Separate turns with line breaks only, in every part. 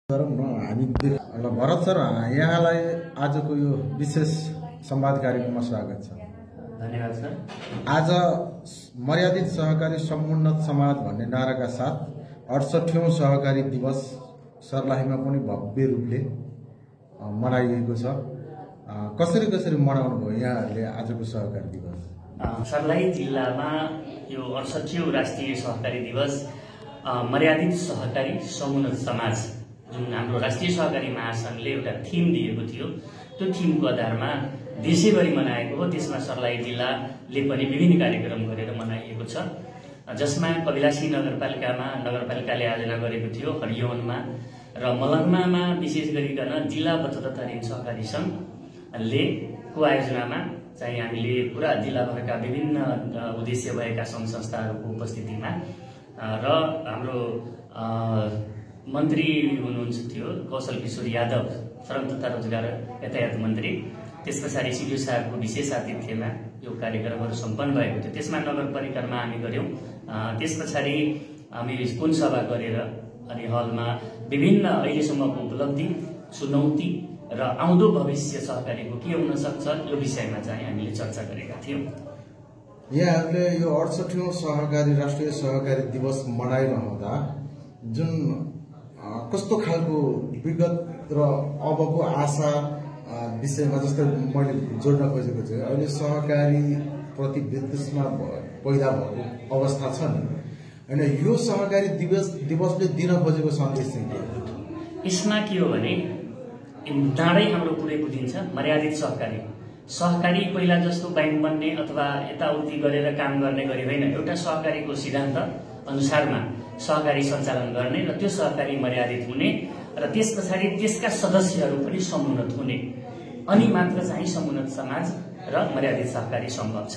हामी भरत सर यहाँलाई आजको यो विशेष संवाद कार्यक्रममा स्वागत छ।
धन्यवाद सर।
आज मर्यादित सहकारी समुन्नत समाज भन्ने नाराका साथ 68औं सहकारी दिवस सर्लाहीमा पनि भव्य रूपले मनाइएको छ। कसरी कसरी मनाउनु भयो यहाँहरूले आजको सहकारी दिवस?
सर्लाही जिल्लामा यो 68औं राष्ट्रिय सहकारी दिवस मर्यादित सहकारी समुन्नत समाज जुन हाम्रो राष्ट्रिय सहकारी महासंघले एउटा थीम दिएको थियो, त्यो थीमको आधारमा देशैभरि मनाएको हो। त्यसमा सर्लाही जिल्लाले पनि विभिन्न कार्यक्रम गरेर मनाइएको छ, जसमा कविलासी नगरपालिकामा नगरपालिकाले आयोजना गरेको थियो हरियवनमा र मलङ्गमामा विशेष गरिकन जिल्ला बचत तथा ऋण सहकारी संघले को आयोजनामा चाहिँ हामीले पुरा जिल्लाभरका विभिन्न उद्देश्य भएका संघ संस्थाहरूको उपस्थितिमा र हाम्रो मन्त्री हुनुहुन्छ थियो कौशल किशोर यादव, श्रम तथा रोजगार यातायात मन्त्री, त्यस पछाडि सिडिओ साहबको विशेष आतिथ्यमा यो कार्यक्रमहरू सम्पन्न भएको थियो। त्यसमा नगर परिक्रमा हामी गऱ्यौँ। त्यस पछाडि हामी कुन सभा गरेर अनि हलमा विभिन्न अहिलेसम्मको उपलब्धि, चुनौती र आउँदो भविष्य सहकारीको के हुन सक्छ यो विषयमा चाहिँ हामीले चर्चा गरेका थियौँ।
यहाँहरूले यो 68औं सहकारी राष्ट्रिय सहकारी दिवस मनाइरहँदा जुन कस्तो खालको विगत र अबको आशा विषयमा जस्तै मैले जोड्न खोजेको छु, अहिले सहकारी प्रति विद्वेषमा पैदा भएको अवस्था छ नि, होइन? यो सहकारी दिवसले दिन खोजेको सन्देश चाहिँ के हो?
यसमा के हो भने चाँडै हाम्रो पुरै बुझिन्छ। मर्यादित सहकारी पहिला जस्तो ब्याङ्क बन्ने अथवा यताउति गरेर काम गर्ने गरी होइन, एउटा सहकारीको सिद्धान्त अनुसारमा सहकारी सञ्चालन गर्ने र त्यो सहकारी मर्यादित हुने र त्यस पछाडि त्यसका सदस्यहरू पनि समुन्नत हुने, अनि मात्र चाहिँ समुन्नत समाज र मर्यादित सहकारी सम्भव छ।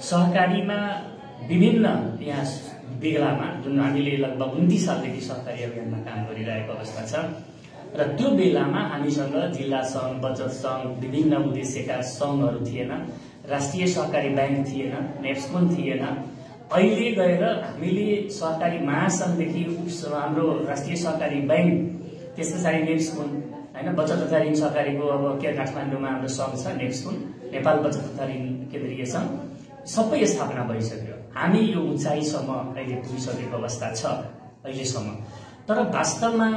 सहकारीमा विभिन्न यहाँ बेलामा जुन हामीले लगभग 29 सालदेखि सहकारी अभियानमा काम गरिरहेको अवस्था छ र त्यो बेलामा हामीसँग जिल्ला सङ्घ, बचत सङ्घ, विभिन्न उद्देश्यका सङ्घहरू थिएन, राष्ट्रिय सहकारी ब्याङ्क थिएन, नेप्सकोन थिएन। अहिले गएर हामीले सहकारी महासंघदेखि हाम्रो राष्ट्रिय सहकारी ब्याङ्क, त्यस पछाडि नेप्सकोन, होइन, बचत तथा ऋण सहकारीको अब के काठमाडौँमा हाम्रो सङ्घ छ नेप्सकोन, नेपाल बचत तथा ऋण केन्द्रीय सङ्घ, सबै स्थापना भइसक्यो। हामी यो उचाइसम्म अहिले पुगिसकेको अवस्था छ अहिलेसम्म। तर वास्तवमा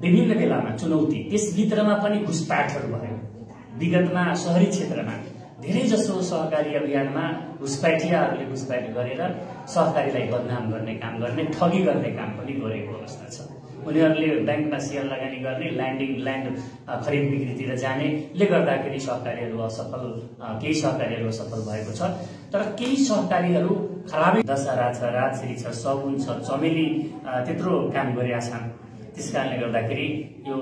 विभिन्न बेलामा चुनौती, त्यसभित्रमा पनि घुसपाटहरू भयो। विगतमा शहरी क्षेत्रमा धेरै जसो सहकारी अभियानमा घुसपैठियाहरूले घुसपैठ गरेर सहकारीलाई बदनाम गर्ने काम गर्ने, ठगी गर्ने काम पनि गरेको अवस्था छ। उनीहरूले ब्याङ्कमा सेयर लगानी गर्ने, ल्यान्ड खरिद बिक्रीतिर जानेले गर्दाखेरि सहकारीहरू असफल, केही सहकारीहरू असफल भएको छ। तर केही सहकारीहरू खराबै दशहरा छ, राजश्री छ, सगुन छ, चमेली त्यत्रो काम गरेका छन्। त्यसकारणले गर्दाखेरि यो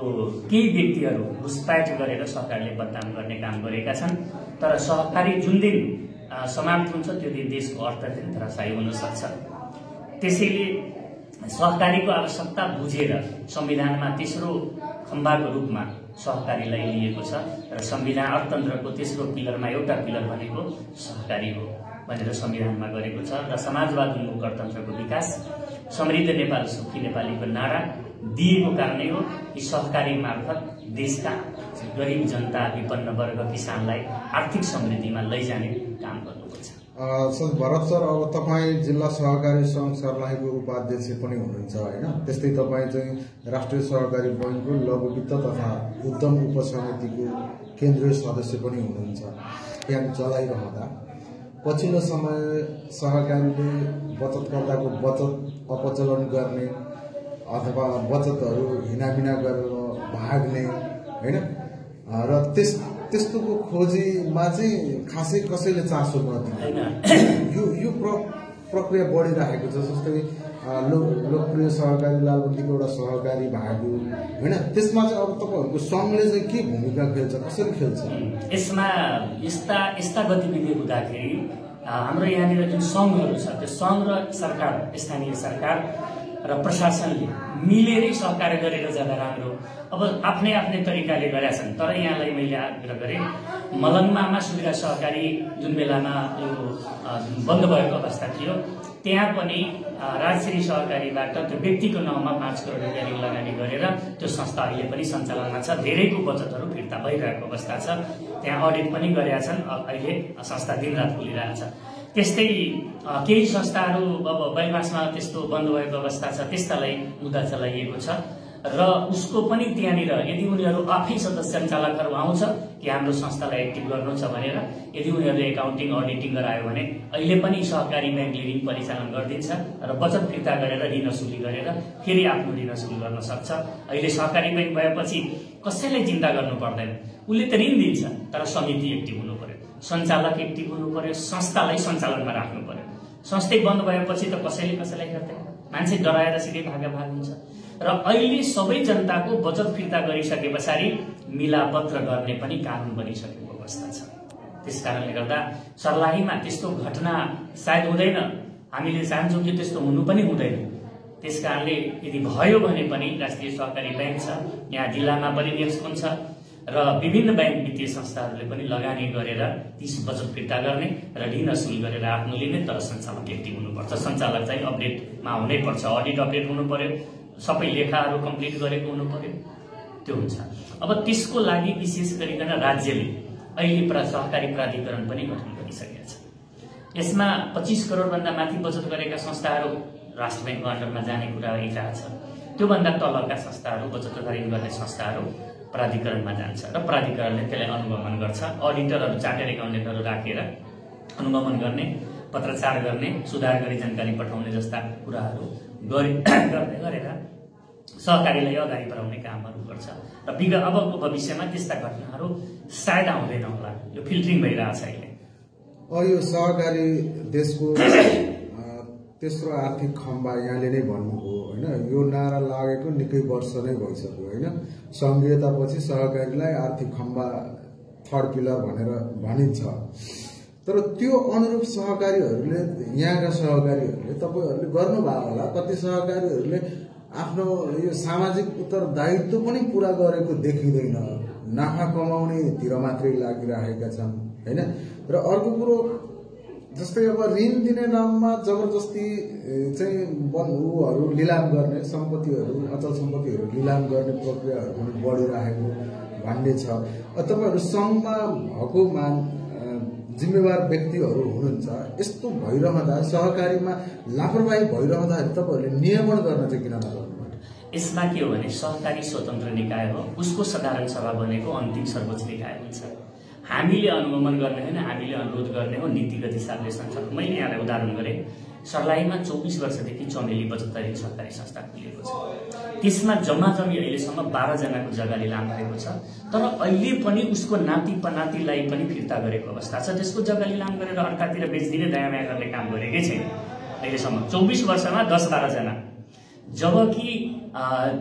केही व्यक्तिहरू घुसपैठ गरेर सहकारीले बदनाम गर्ने काम गरेका छन्। तर सहकारी जुन दिन समाप्त हुन्छ त्यो दिन देशको अर्थतन्त्र धराशायी हुन सक्छ। त्यसैले सहकारीको आवश्यकता बुझेर संविधानमा तेस्रो खम्बाको रूपमा सहकारीलाई लिएको छ र संविधान अर्थतन्त्रको तेस्रो पिलरमा एउटा पिलर भनेको सहकारी हो भनेर संविधानमा गरेको छ। र समाजवाद उन्मुख गणतन्त्रको विकास, समृद्ध नेपाल सुखी नेपालीको नारा दिएको कारणै हो कि सहकारी मार्फत देशका गरिब जनता, विपन्न वर्ग, किसानलाई आर्थिक समृद्धिमा लैजाने काम गर्नुपर्छ।
भरत सर, अब तपाईँ जिल्ला सहकारी सङ्घ सर्लाहीको उपाध्यक्ष पनि हुनुहुन्छ, होइन? त्यस्तै तपाईँ चाहिँ राष्ट्रिय सहकारी बैङ्कको लघु वित्त तथा उद्यम उपसमितिको केन्द्रीय सदस्य पनि हुनुहुन्छ। ब्याङ्क चलाइरहँदा पछिल्लो समय सहकारीले बचतकर्ताको बचत अपचलन गर्ने अथवा बचतहरू हिनामिना गरेर भाग्ने, होइन, र त्यस्तोको खोजीमा चाहिँ खासै कसैले चासो नदिने यो प्रक्रिया बढिरहेको छ। जस्तै लोकप्रिय सहकारी लालबन्दीको एउटा सहकारी भाग्यो, होइन? त्यसमा चाहिँ अब तपाईँहरूको सङ्घले चाहिँ के भूमिका खेल्छ, कसरी खेल्छ?
यसमा यस्ता गतिविधि हुँदाखेरि हाम्रो यहाँनिर जुन सङ्घहरू छ त्यो सङ्घ र सरकार, स्थानीय सरकार र प्रशासनले मिलेरै सहकार गरेर जाँदा राम्रो। अब आफ्नै आफ्नै तरिकाले गरेका छन्। तर यहाँलाई मैले आग्रह गरेँ, मलङ्गमामा सुविधा सहकारी जुन बेलामा यो बन्द भएको अवस्था थियो त्यहाँ पनि राजश्री सहकारीबाट त्यो व्यक्तिको नाउँमा 5 करोड रुपियाँ ऋण लगानी गरेर त्यो संस्था अहिले पनि सञ्चालनमा छ। धेरैको बचतहरू फिर्ता भइरहेको अवस्था छ। त्यहाँ अडिट पनि गरेका छन्। अहिले संस्था दिनरात खुलिरहेछ। त्यस्तै केही संस्थाहरू अब बाइपासमा त्यस्तो बन्द भएको अवस्था छ, त्यस्तालाई मुद्दा चलाइएको छ र उसको पनि त्यहाँनिर यदि उनीहरू आफै सदस्य सञ्चालकहरू आउँछ कि हाम्रो संस्थालाई एक्टिभ गर्नु छ भनेर यदि उनीहरूले एकाउन्टिङ अडिटिङ गरायो भने अहिले पनि सहकारी ब्याङ्कले ऋण परिचालन गरिदिन्छ र बचत फिर्ता गरेर ऋण असुली गरेर फेरि आफ्नो ऋण असुल गर्न सक्छ। अहिले सहकारी ब्याङ्क भएपछि कसैलाई चिन्ता गर्नु पर्दैन। उसले त ऋण दिन्छ तर समिति एक्टिभ हुनु पर्यो, सञ्चालक एक्टिभ हुनु पर्यो, संस्थालाई सञ्चालनमा राख्नु पर्यो। संस्थै बन्द भएपछि त कसैलाई हेर्दैन, मान्छे डराएर सिधै भाग हुन्छ। र अहिले सबै जनताको बचत फिर्ता गरिसके पछाडि मिलापत्र गर्ने पनि कानुन बनिसकेको अवस्था छ। त्यसकारणले गर्दा सर्लाहीमा त्यस्तो घटना सायद हुँदैन। हामीले चाहन्छौँ कि त्यस्तो हुनु पनि हुँदैन। त्यसकारणले यदि भयो भने पनि राष्ट्रिय सहकारी ब्याङ्क छ, यहाँ जिल्लामा पनि नेक्सकोन छ र विभिन्न ब्याङ्क वित्तीय संस्थाहरूले पनि लगानी गरेर ती बचत फिर्ता गर्ने र ऋण असुल गरेर आफ्नो लिने। तर सञ्चालक एक्टिभ हुनुपर्छ। सञ्चालक चाहिँ अपडेटमा हुनैपर्छ, अडिट अपडेट हुनु पर्यो, सबै लेखाहरू कम्प्लिट गरेको हुनु पर्यो, त्यो हुन्छ। अब त्यसको लागि विशेष गरिकन राज्यले अहिले सहकारी प्राधिकरण पनि गठन गरिसकेको छ। यसमा 25 करोडभन्दा माथि बचत गरेका संस्थाहरू राष्ट्र ब्याङ्कको अन्डरमा जाने कुरा आइरहेछ। त्योभन्दा तलका संस्थाहरू, बचत तथा ऋण गर्ने संस्थाहरू प्राधिकरणमा जान्छ र प्राधिकरणले त्यसलाई अनुगमन गर्छ। अडिटरहरू, चार्टर्ड एकाउन्टेन्टहरू राखेर अनुगमन गर्ने, पत्रचार गर्ने, सुधार गरी जानकारी पठाउने जस्ता कुराहरू गर्दै गरेर सहकारीलाई अगाडि बढाउने कामहरू गर्छ। र अबको भविष्यमा त्यस्ता घटनाहरू सायद आउँदैन होला। यो फिल्टरिङ भइरहेछ अहिले।
यो सहकारी देशको तेस्रो आर्थिक खम्बा यहाँले नै भन्नुभयो होइन। यो नारा लागेको निकै वर्ष नै भइसक्यो होइन। संघीयतापछि सहकारीलाई आर्थिक खम्बा, थर्ड पिलर भनेर भनिन्छ। तर त्यो अनुरूप सहकारीहरूले, यहाँका सहकारीहरूले तपाईँहरूले गर्नुभयो होला। कति सहकारीहरूले आफ्नो यो सामाजिक उत्तरदायित्व पनि पूरा गरेको देखिँदैन, नाफा कमाउनेतिर मात्रै लागिरहेका छन् होइन। र अर्को कुरो जस्तै अब ऋण दिने नाममा जबरजस्ती चाहिँ ऊहरू लिलाम गर्ने, सम्पत्तिहरू, अचल सम्पत्तिहरू लिलाम गर्ने प्रक्रियाहरू पनि बढिरहेको भन्ने छ। तपाईँहरू सङ्घमा भएको जिम्मेवार व्यक्तिहरू हुनुहुन्छ। यस्तो भइरहँदा, सहकारीमा लापरवाही भइरहँदाखेरि तपाईँहरूले नियमन गर्न चाहिँ किन नगर्नुभयो?
यसमा के हो भने सहकारी स्वतन्त्र निकाय हो, उसको साधारण सभा बनेको अन्तिम सर्वोच्च निकाय हुन्छ। हामीले अनुगमन गर्ने होइन, हामीले अनुरोध गर्ने हो नीतिगत हिसाबले सञ्चालन। मैले यहाँलाई उदाहरण गरेँ, सर्लाहीमा 24 वर्षदेखि चमेली बचत ऋण सहकारी संस्था खुलेको छ। त्यसमा जम्माजम्मी अहिलेसम्म 12 जनाको जग्गा लिलाम भएको छ। तर अहिले पनि उसको नाति पनातिलाई पनि फिर्ता गरेको अवस्था छ। त्यसको जग्गा लिलाम गरेर अर्कातिर बेचिदिने, दयामाया गर्ने काम गरेकै छैन अहिलेसम्म। 24 वर्षमा 10-12 जना। जबकि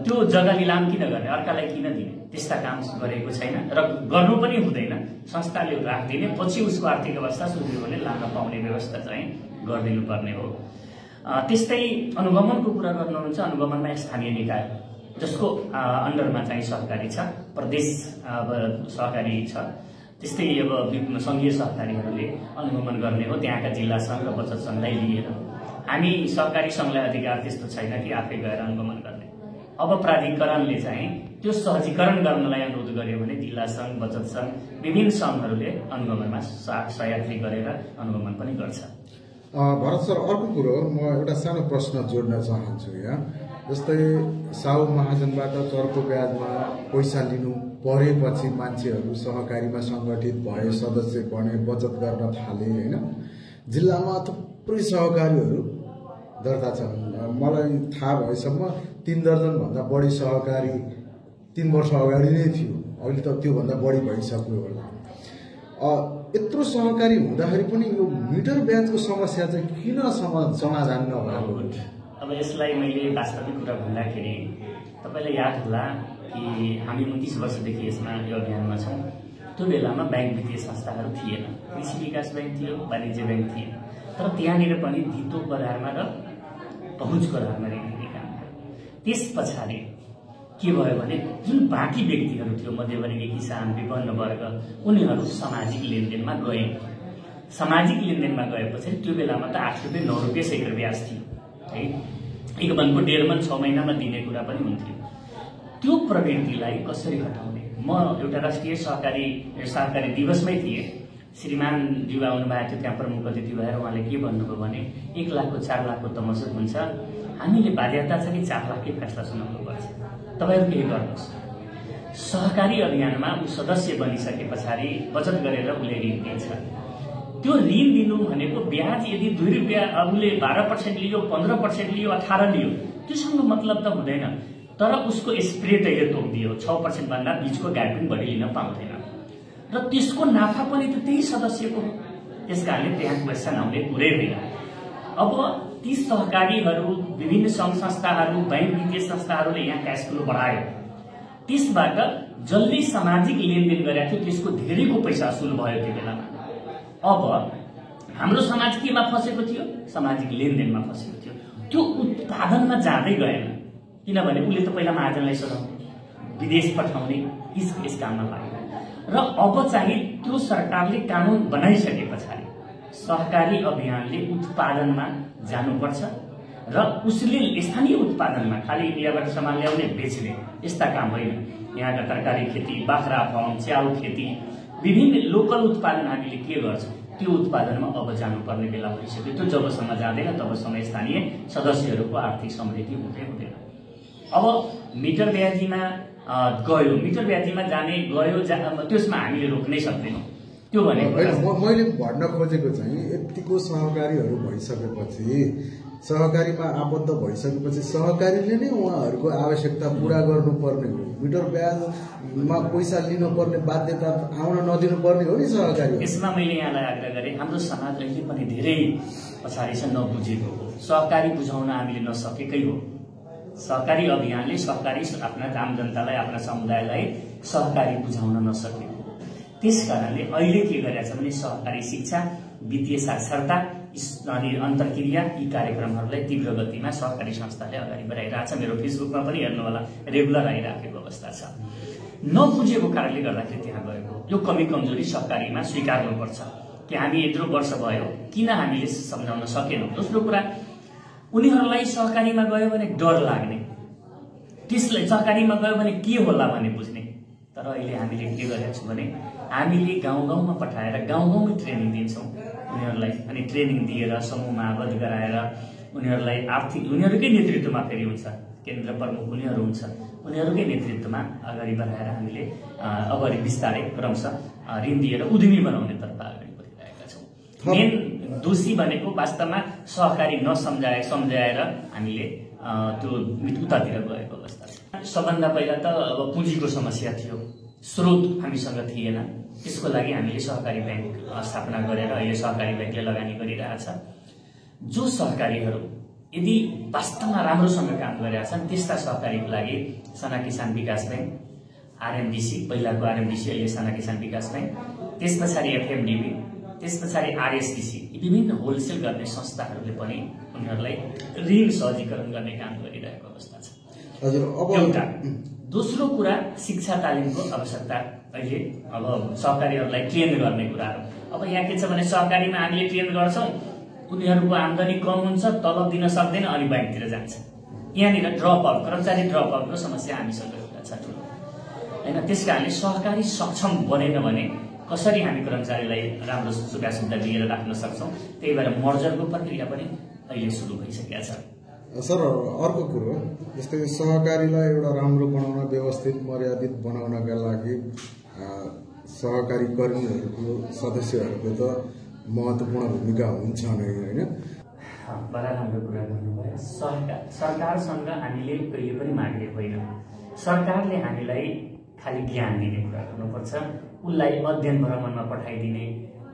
त्यो जग्गा लिलाम किन गर्ने, अर्कालाई किन दिने, त्यस्ता काम गरेको छैन र गर्नु पनि हुँदैन। संस्थाले राखिदिने, पछि उसको आर्थिक अवस्था सुध्रियो भने लान पाउने व्यवस्था चाहिँ गरिदिनु पर्ने हो। त्यस्तै अनुगमनको कुरा गर्नुहुन्छ। अनुगमनमा स्थानीय निकाय जसको अन्डरमा चाहिँ सहकारी छ, प्रदेश सहकारी छ, त्यस्तै अब सङ्घीय सहकारीहरूले अनुगमन गर्ने हो। त्यहाँका जिल्ला सङ्घ र बचत सङ्घलाई लिएर हामी सहकारी सङ्घलाई अधिकार त्यस्तो छैन कि आफै गएर अनुगमन गर्ने। अब प्राधिकरणले चाहिँ त्यो सहजीकरण गर्नलाई अनुरोध गर्यो भने जिल्ला सङ्घ, बचत सङ्घ, विभिन्न सङ्घहरूले अनुगमनमा सहयात्री गरेर अनुगमन पनि गर्छ।
भरत सर, अर्को कुरो म एउटा सानो प्रश्न जोड्न चाहन्छु यहाँ। जस्तै साहु महाजनबाट चर्को ब्याजमा पैसा लिनु परेपछि मान्छेहरू सहकारीमा सङ्गठित भए, सदस्य बने, बचत गर्न थाले होइन। जिल्लामा थुप्रै सहकारीहरू दर्ता छन्। मलाई थाहा भएसम्म 3 दर्जनभन्दा बढी सहकारी 3 वर्ष अगाडि नै थियो। अहिले त त्योभन्दा बढी भइसक्यो होला। यत्रो सहकारी हुँदाखेरि पनि यो मिटर ब्याजको समस्या चाहिँ किन समाधान नभएको?
अब यसलाई मैले वास्तविक कुरा भन्दाखेरि तपाईँलाई याद होला कि हामी 29 वर्षदेखि यसमा यो अभियानमा छौँ। त्यो बेलामा ब्याङ्क वित्तीय संस्थाहरू थिएन। कृषि विकास ब्याङ्क थियो, वाणिज्य ब्याङ्क थिएन। तर त्यहाँनिर पनि धितो बजारमा र पहुँचको आधारमा ऋण दिने काम भयो। त्यस पछाडि के भयो भने जुन बाँकी व्यक्तिहरू थियो, मध्यवर्गीय किसान, विपन्न वर्ग, उनीहरू सामाजिक लेनदेनमा गए। सामाजिक लेनदेनमा गएपछि त्यो बेलामा त 8 रुपियाँ 9 रुपियाँ सैकड ब्याज थियो है। एक वनको 1.5 मन 6 महिनामा दिने कुरा पनि हुन्थ्यो। त्यो प्रवृत्तिलाई कसरी हटाउने? म एउटा राष्ट्रिय सहकारी दिवसमै थिएँ। श्रीमान ज्यू आउनुभएको थियो त्यहाँ प्रमुख अतिथि भएर। उहाँले के भन्नुभयो भने 1 लाखको 4 लाखको तमसुक हुन्छ, हामीले बाध्यता छ कि 4 लाखकै फैसला सुनाउनु पर्छ, तपाईहरु केही गर्नुहोस्। सहकारी अभियानमा ऊ सदस्य बनिसके पछाडि बचत गरेर उसले ऋण दिन्छ। त्यो ऋण दिनु भनेको ब्याज यदि 2 रुपियाँ उसले 12% लियो, 15% लियो, 18 लियो, त्योसँग मतलब त हुँदैन। तर उसको स्प्रेड अहिले तोकिदियो 6% भन्दा बीचको ग्याप पनि बढी लिन पाउँदैन र त्यसको नाफा पनि त त्यही सदस्यको हो। त्यसकारणले त्यहाँ क्वेसन आउने कुरै होइन। अब ती सहकारीहरू, विभिन्न सङ्घ संस्थाहरू, बैंक वित्तीय संस्थाहरूले यहाँ क्याश फ्लो बढायो। त्यसबाट जसले सामाजिक लेनदेन गरेको थियो त्यसको धेरैको पैसा असुल भयो त्यो बेलामा। अब हाम्रो समाज केमा फसेको थियो? सामाजिक लेनदेनमा फसेको थियो। त्यो उत्पादनमा जाँदै गएन, किनभने उसले त पहिला महाजनलाई सघाउने, विदेश पठाउने, यस काममा लाग्यो। र अब चाहिँ त्यो सरकारले कानुन बनाइसके पछाडि सहकारी अभियानले उत्पादनमा जानुपर्छ र उसले स्थानीय उत्पादनमा, खालि इन्डियाबाट सामान ल्याउने बेच्ने यस्ता काम होइन। यहाँका तरकारी खेती, बाख्रा फार्म, च्याउ खेती, विभिन्न लोकल उत्पादन हामीले के गर्छौँ त्यो उत्पादनमा अब जानुपर्ने बेला भइसक्यो। त्यो जबसम्म जाँदैन तबसम्म स्थानीय सदस्यहरूको आर्थिक समृद्धि हुँदैन। अब मिटर ब्याजीमा गयो, मिटर ब्याजीमा जाने गयो, त्यसमा हामीले रोक्नै सक्दैनौँ। त्यो भनेको
मैले भन्न खोजेको चाहिँ यतिको सहकारीहरू भइसकेपछि, सहकारीमा आबद्ध भइसकेपछि सहकारीले नै उहाँहरूको आवश्यकता पूरा गर्नुपर्ने हो। मिटर ब्याजमा पैसा लिनुपर्ने बाध्यता आउन नदिनुपर्ने हो नि सहकारी।
यसमा मैले यहाँलाई आग्रह गरेँ, हाम्रो समाज अहिले पनि धेरै पछाडि छ, नबुझेको हो। सहकारी बुझाउन हामीले नसकेकै हो। सहकारी अभियानले आफ्ना आम जनतालाई, आफ्ना समुदायलाई सहकारी बुझाउन नसकेको। त्यसकारणले अहिले के गरेछ भने सहकारी शिक्षा, वित्तीय साक्षरता, अन्तर्क्रिया यी कार्यक्रमहरूलाई तीव्र गतिमा सहकारी संस्थाले अगाडि बढाइरहेछ। मेरो फेसबुकमा पनि हेर्नु होला, रेगुलर आइराखेको अवस्था छ। नबुझेको कारणले गर्दाखेरि त्यहाँ गएको यो कमी कमजोरी सहकारीमा स्वीकार्नुपर्छ कि हामी यत्रो वर्ष भयो किन हामीले सम्झाउन सकेनौँ। दोस्रो कुरा, उनीहरूलाई सहकारीमा गयो भने डर लाग्ने, त्यसलाई सहकारीमा गयो भने के होला भन्ने बुझ्ने। तर अहिले हामीले के गरेका छौँ भने हामीले गाउँ गाउँमा पठाएर गाउँ गाउँमै ट्रेनिङ दिन्छौँ उनीहरूलाई। अनि ट्रेनिङ दिएर समूहमा आबद्ध गराएर उनीहरूलाई उनीहरूकै नेतृत्वमा फेरि हुन्छ, केन्द्र प्रमुख उनीहरू हुन्छ, उनीहरूकै नेतृत्वमा अगाडि बढाएर हामीले अगाडि बिस्तारै क्रमशः ऋण दिएर उद्यमी बनाउने तर्फ अगाडि बढिरहेका छौँ। मेन दोषी भनेको वास्तवमा सहकारी सम्झाएर हामीले त्यो उतातिर गएको अवस्था छ। सबभन्दा पहिला त अब पुँजीको समस्या थियो, स्रोत हामीसँग थिएन। त्यसको लागि हामीले सहकारी ब्याङ्क स्थापना गरेर अहिले सहकारी ब्याङ्कले लगानी गरिरहेछ। जो सहकारीहरू यदि वास्तवमा राम्रोसँग काम गरिरहेका छन् त्यस्ता सहकारीको लागि साना किसान विकास ब्याङ्क, आरएमडिसी, पहिलाको आरएमडिसी अहिले साना किसान विकास ब्याङ्क, त्यस पछाडि एफएमडिबी, त्यस पछाडि आरएसडिसी, विभिन्न होलसेल गर्ने संस्थाहरूले पनि उनीहरूलाई ऋण सहजीकरण गर्ने काम गरिरहेको अवस्था छ।
हजुर, अब
एउटा दोस्रो कुरा, शिक्षा तालिमको आवश्यकता अहिले अब सहकारीहरूलाई ट्रेन गर्ने कुराहरू। अब यहाँ के छ भने सहकारीमा हामीले ट्रेन गर्छौँ, उनीहरूको आम्दानी कम हुन्छ, तलब दिन सक्दैन, अनि ब्याङ्कतिर जान्छ। यहाँनिर ड्रप आउट, कर्मचारी ड्रप आउटको समस्या हामीसँग छ ठुलो होइन। त्यसकारणले सहकारी सक्षम बनेन भने कसरी हामी कर्मचारीलाई राम्रो सुविधा दिएर राख्न सक्छौँ। त्यही भएर मर्जरको प्रक्रिया पनि अहिले सुरु भइसकेको छ।
सर, अर्को कुरो जस्तै सहकारीलाई एउटा राम्रो बनाउन, व्यवस्थित मर्यादित बनाउनका लागि सहकारी कर्मीहरूको, सदस्यहरूको त महत्त्वपूर्ण भूमिका हुन्छ नै होइन।
बडा राम्रो कुरा गर्नुभयो। सरकारसँग हामीले कहिले पनि माग्ने होइन। सरकारले हामीलाई खालि ज्ञान दिने कुरा गर्नुपर्छ, उसलाई अध्ययन भ्रमणमा पठाइदिने,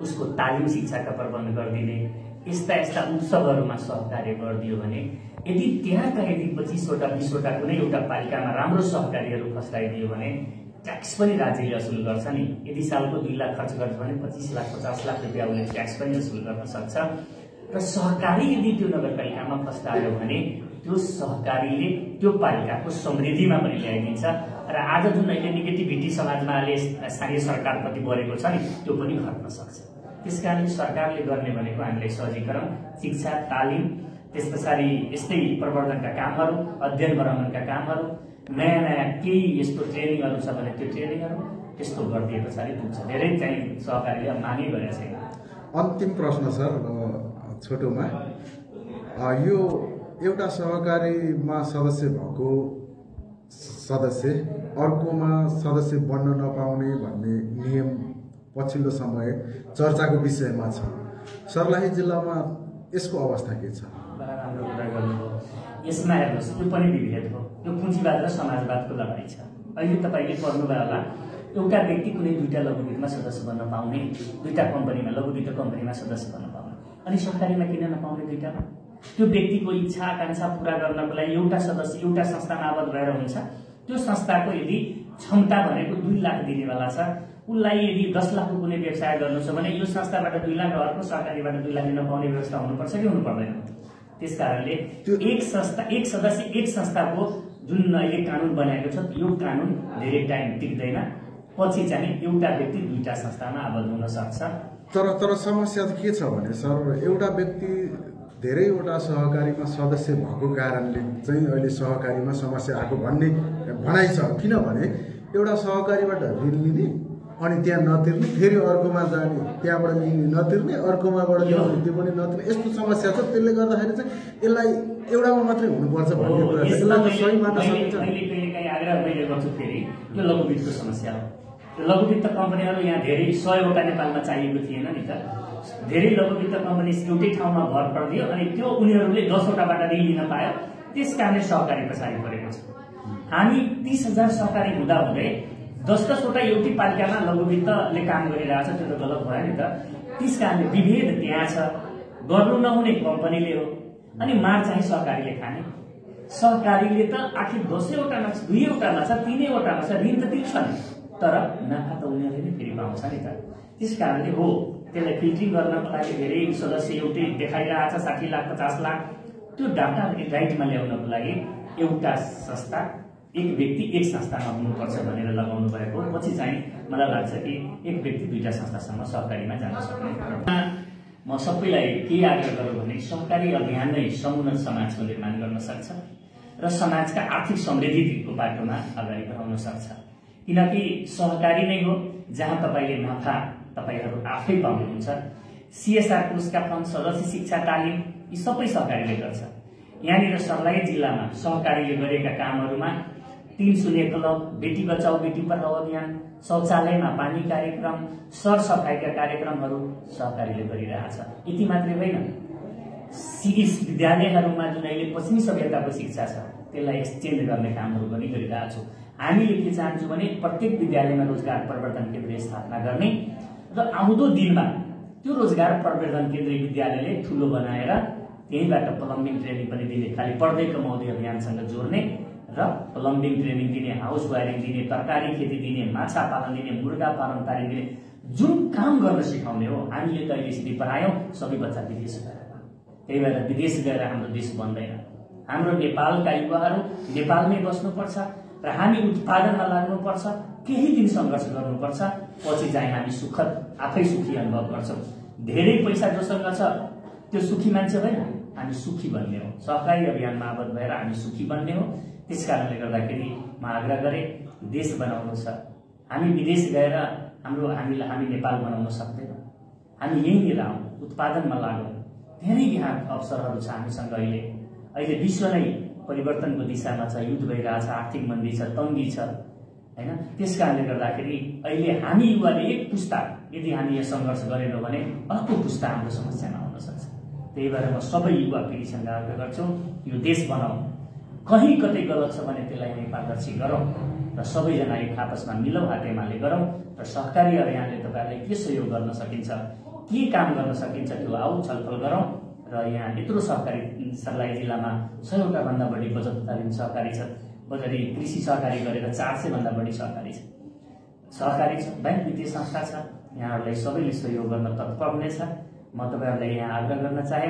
उसको तालिम शिक्षाका प्रबन्ध गरिदिने, यस्ता उत्सवहरूमा सहकार्य गरिदियो भने, यदि त्यहाँका 25वटा 20वटा कुनै एउटा पालिकामा राम्रो सहकारीहरू फस्टाइदियो भने ट्याक्स पनि राज्यले असुल गर्छ नि। यदि सालको 2 लाख खर्च गर्छ भने 25 लाख 50 लाख रुपियाँ उसले ट्याक्स पनि असुल गर्न सक्छ। र सहकारी यदि त्यो नगरपालिकामा फस्टायो भने त्यो सहकारीले त्यो पालिकाको समृद्धिमा पनि ल्याइदिन्छ। र आज जुन अहिले नेगेटिभिटी समाजमा अहिले स्थानीय सरकारप्रति बढेको छ नि त्यो पनि घट्न सक्छ। त्यसकारणले सरकारले गर्ने भनेको हामीलाई सहजीकरण, शिक्षा, तालिम, त्यस पछाडि यस्तै प्रवर्धनका कामहरू, अध्ययन भ्रमणका कामहरू, नयाँ नयाँ केही यस्तो ट्रेनिङहरू छ भने त्यो ट्रेनिङहरू त्यस्तो गरिदिए पछाडि पुग्छ। धेरै चाहिँ सहकारीले मागै गरेको छैन।
अन्तिम प्रश्न सर छोटोमा, यो एउटा सहकारीमा सदस्य भएको सदस्य अर्कोमा सदस्य बन्न नपाउने भन्ने नियम पछिल्लो समय चर्चाको विषयमा छ। सर्लाही जिल्लामा यसको अवस्था के छ?
बडा राम्रो कुरा गर्नुभयो। यसमा हेर्नुहोस्, यो पनि विभेद हो। यो पुँजीवाद र समाजवादको लडाइँ छ। अहिले तपाईँले पढ्नुभयो होला, एउटा व्यक्ति कुनै दुईटा लघुवित्तमा सदस्य बन्न पाउने, दुईटा कम्पनीमा लघुवित्त कम्पनीमा सदस्य बन्न पाउने, अनि सरकारीमा किन नपाउने दुईटामा? त्यो व्यक्तिको इच्छा आकांक्षा पूरा गर्नको लागि एउटा सदस्य एउटा संस्थामा आबद्ध भएर हुन्छ। त्यो संस्थाको यदि क्षमता भनेको 2 लाख दिनेवाला छ, उसलाई यदि 10 लाखको कुनै व्यवसाय गर्नु छ भने यो संस्थाबाट 2 लाख, अर्को सरकारीबाट 2 लाख दिन पाउने व्यवस्था हुनुपर्छ कि हुनु पर्दैन? त्यसकारणले एक संस्था, एक सदस्य, एक संस्थाको जुन अहिले कानुन बनाएको छ, यो कानुन धेरै टाइम टिक्दैन। पछि चाहिँ एउटा व्यक्ति दुईटा संस्थामा आबद्ध हुन सक्छ।
तर समस्या के छ भने सर, एउटा व्यक्ति धेरैवटा सहकारीमा सदस्य भएको कारणले चाहिँ अहिले सहकारीमा समस्या आएको भन्ने भनाइ छ। किनभने एउटा सहकारीबाट ऋण लिने अनि त्यहाँ नतिर्ने, फेरि अर्कोमा जाने, त्यहाँबाट लिने नतिर्ने, अर्कोमाबाट ल्याउने त्यो पनि नतिर्ने, यस्तो समस्या छ। त्यसले गर्दाखेरि चाहिँ यसलाई एउटामा मात्रै हुनुपर्छ भन्ने कुरा छ। यसलाई त सही मान्न सकिन्छ।
कहिलेकाहीँ आग्रह मैले गर्छु, फेरि यो लघुवित्तको समस्या हो। लघुवित्त कम्पनीहरू यहाँ धेरै 100वटा नेपालमा चाहिएको थिएन नि त। धेरै लघुवित्त कम्पनी एउटै ठाउँमा भर परिदियो अनि त्यो उनीहरूले 10वटाबाट ऋण लिन पायो। त्यस कारणले सहकारी पछाडि परेको छ। हामी 30,000 सहकारी हुँदाहुँदै 10-10वटा एउटै पालिकामा लघुवित्तले काम गरिरहेछ, त्यो त गलत भयो नि त। त्यस कारणले विभेद त्यहाँ छ। गर्नु नहुने कम्पनीले हो अनि मार चाहिँ सहकारीले खाने। सहकारीले त आखिर 10वटामा छ, 2वटामा छ, 3वटामा छ, ऋण त तिर्छ नि, तर नाफा त उनीहरूले नै फेरि पाउँछ नि त। त्यस कारणले हो त्यसलाई फिल्टरिङ गर्नको लागि धेरै सदस्य एउटै देखाइरहेछ, 60 लाख 50 लाख। त्यो डाटा राइटमा ल्याउनको लागि एउटा संस्था, एक व्यक्ति एक संस्थामा हुनुपर्छ भनेर लगाउनु भएको। पछि चाहिँ मलाई लाग्छ कि एक व्यक्ति दुईटा संस्थासम्म सहकारीमा जान सक्ने। म सबैलाई के आग्रह गरौँ भने सहकारी अभियान नै समुन्नत समाजको निर्माण गर्न सक्छ र समाजका आर्थिक समृद्धिको बाटोमा अगाडि बढाउन सक्छ। किनकि सहकारी नै हो जहाँ तपाईँले नाफा तपाईँहरू आफै पाउनुहुन्छ। CSR पुरस्कार फन्ड, सदस्य शिक्षा, तालिम यी सबै सहकारीले गर्छ। यहाँनिर सर्लाही जिल्लामा सहकारीले गरेका कामहरूमा 3 क्लब, बेटी बचाओ बेटी पढाओ अभियान, शौचालयमा पानी कार्यक्रम, सरसफाइका कार्यक्रमहरू सहकारीले गरिरहेछ। यति मात्रै होइन, विद्यालयहरूमा जुन अहिले पश्चिमी सभ्यताको शिक्षा छ त्यसलाई एक्सचेन्ज गर्ने कामहरू पनि गरिरहेछौँ। हामीले के चाहन्छौँ भने प्रत्येक विद्यालयमा रोजगार प्रवर्धन केन्द्र स्थापना गर्ने र आउँदो दिनमा त्यो रोजगार प्रवर्धन केन्द्र विद्यालयले ठुलो बनाएर त्यहीबाट प्लम्बिङ ट्रेनिङ पनि दिने, खालि पढ्दै कमाउँदै अभियानसँग जोड्ने र प्लम्बिङ ट्रेनिङ दिने, हाउस वायरिङ दिने, तरकारी खेती दिने, माछा पालन दिने, मुर्गा पालन तालिम दिने, जुन काम गर्न सिकाउने हो। हामीले त अहिले यसरी पढायौँ, सबै बच्चा विदेश गएर, त्यही भएर विदेश गएर हाम्रो देश बन्दैन। हाम्रो नेपालका युवाहरू नेपालमै बस्नुपर्छ र हामी उत्पादनमा लाग्नुपर्छ। केही दिन सङ्घर्ष गर्नुपर्छ, पछि चाहिँ हामी सुखद आफै सुखी अनुभव गर्छौँ। धेरै पैसा जोसँग छ त्यो सुखी मान्छे होइन, हामी सुखी बन्ने हो। सहकारी अभियानमा आबद्ध भएर हामी सुखी बन्ने हो। त्यस कारणले गर्दाखेरि म आग्रह गरेँ, देश बनाउनु छ। हामी विदेश गएर हामी नेपाल बनाउन सक्दैनौँ। हामी यहीँनिर आउँ, उत्पादनमा लागौँ। धेरै यहाँ अवसरहरू छ हामीसँग। अहिले विश्व नै परिवर्तनको दिशामा छ, युद्ध भइरहेछ, आर्थिक मन्दी छ, तङ्गी छ हैन। त्यस कारणले गर्दाखेरि अहिले हामी युवाले एक पुस्ता यदि हामी यहाँ सङ्घर्ष गरेनौँ भने अर्को पुस्ता हाम्रो समस्यामा आउन सक्छ। त्यही भएर म सबै युवा पिँढीसँग आग्रह गर्छु, यो देश बनाऊ। कहीँ कतै गलत छ भने त्यसलाई हामी पारदर्शी गरौँ र सबैजना एक आपसमा मिलौँ, हातेमाले गरौँ र सहकारी अभियानले तपाईँहरूलाई के सहयोग गर्न सकिन्छ, के काम गर्न सकिन्छ त्यो आऊ छलफल गरौँ। र यहाँ यत्रो सहकारी सर्लाही जिल्लामा 100वटा भन्दा बढी बचत तालिम सहकारी छ। बजारी कृषि सहकारी गरेर 400 भन्दा बढी सहकारी छ, बैंक वित्तीय संस्था छ। यहाँहरूलाई सबैले सहयोग गर्न तत्पर हुनेछ। म तपाईँहरूलाई यहाँ आग्रह गर्न चाहे,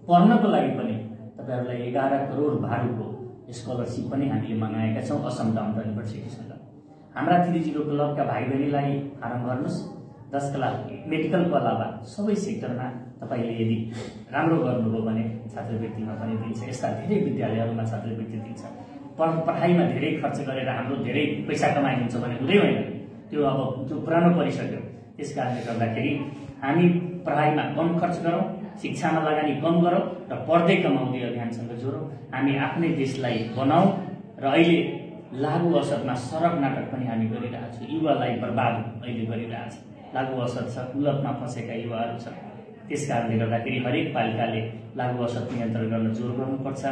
पढ्नको लागि पनि तपाईँहरूलाई 11 करोड भारूको स्कलरसिप पनि हामीले मगाएका छौँ असम डाउन टाउन युनिभर्सिटीसँग। हाम्रा 30 क्लबका भाइ बहिनीलाई फारम भर्नुहोस् जसका मेडिकलको अलावा सबै सेक्टरमा तपाईँले यदि राम्रो गर्नुभयो भने छात्रवृत्तिमा पनि दिन्छ। यस्ता धेरै विद्यालयहरूमा छात्रवृत्ति दिन्छ। पढाइमा धेरै खर्च गरेर हाम्रो धेरै पैसा कमाइ हुन्छ भने हुँदै होइन, त्यो अब त्यो पुरानो परिसक्यो। त्यस कारणले गर्दाखेरि हामी पढाइमा कम खर्च गरौँ, शिक्षामा लगानी कम गरौँ र पढ्दै कमाउँदै अभियानसँग जोडौँ। हामी आफ्नै देशलाई बनाऊ र अहिले लागु औषधमा सडक नाटक पनि हामी गरिरहेको छौँ। युवालाई बर्बाद अहिले गरिरहेको छ। लागु औषध छ, कुलतमा फँसेका युवाहरू छन्। त्यस कारणले गर्दाखेरि हरेक पालिकाले लागु औषध नियन्त्रण गर्न जोड गर्नुपर्छ।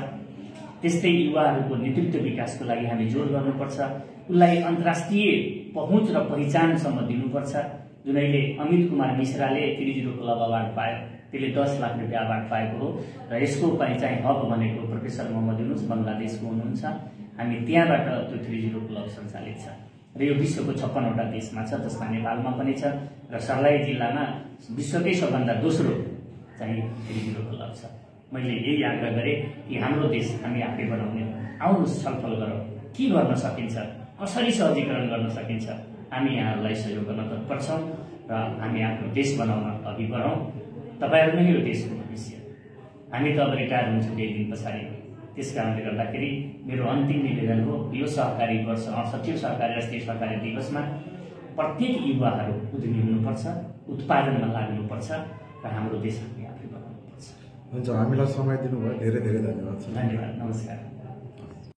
त्यस्तै युवाहरूको नेतृत्व विकासको लागि हामी जोड गर्नुपर्छ। उसलाई अन्तर्राष्ट्रिय पहुँच र पहिचानसम्म दिनुपर्छ। जुन अहिले अमित कुमार मिश्राले 30 क्लब अवार्ड पायो, त्यसले 10 लाख रुपियाँ अवार्ड पाएको हो र यसको पनि चाहिँ हब भनेको प्रोफेसर मोहम्मद युनुस बङ्गलादेशको हुनुहुन्छ। हामी त्यहाँबाट त्यो 30 क्लब सञ्चालित छ र यो विश्वको 56वटा देशमा छ, जसमा नेपालमा पनि छ र सर्लाही जिल्लामा विश्वकै सबभन्दा दोस्रो चाहिँ 30 क्लब छ। मैले यही आग्रह गरेँ कि हाम्रो देश हामी आफै बनाउने हो। आउनुहोस् छलफल गरौँ, के गर्न सकिन्छ, कसरी सहजीकरण गर्न सकिन्छ। हामी यहाँहरूलाई सहयोग गर्न तत्पर छौँ र हामी आफ्नो देश बनाउन अघि बढौँ। तपाईँहरू नै यो देशको भविष्य। हामी त अब रिटायर हुन्छौँ केही दिन पछाडि। त्यस कारणले गर्दाखेरि मेरो अन्तिम निवेदन हो, यो सहकारी वर्ष 68 सहकारी राष्ट्रिय सहकारी दिवसमा प्रत्येक युवाहरू उद्यमी हुनुपर्छ, उत्पादनमा लाग्नुपर्छ र हाम्रो देश हामी आफै बनाउनुपर्छ।
हुन्छ, हामीलाई समय दिनुभयो, धेरै धेरै धन्यवाद।
धन्यवाद, नमस्कार।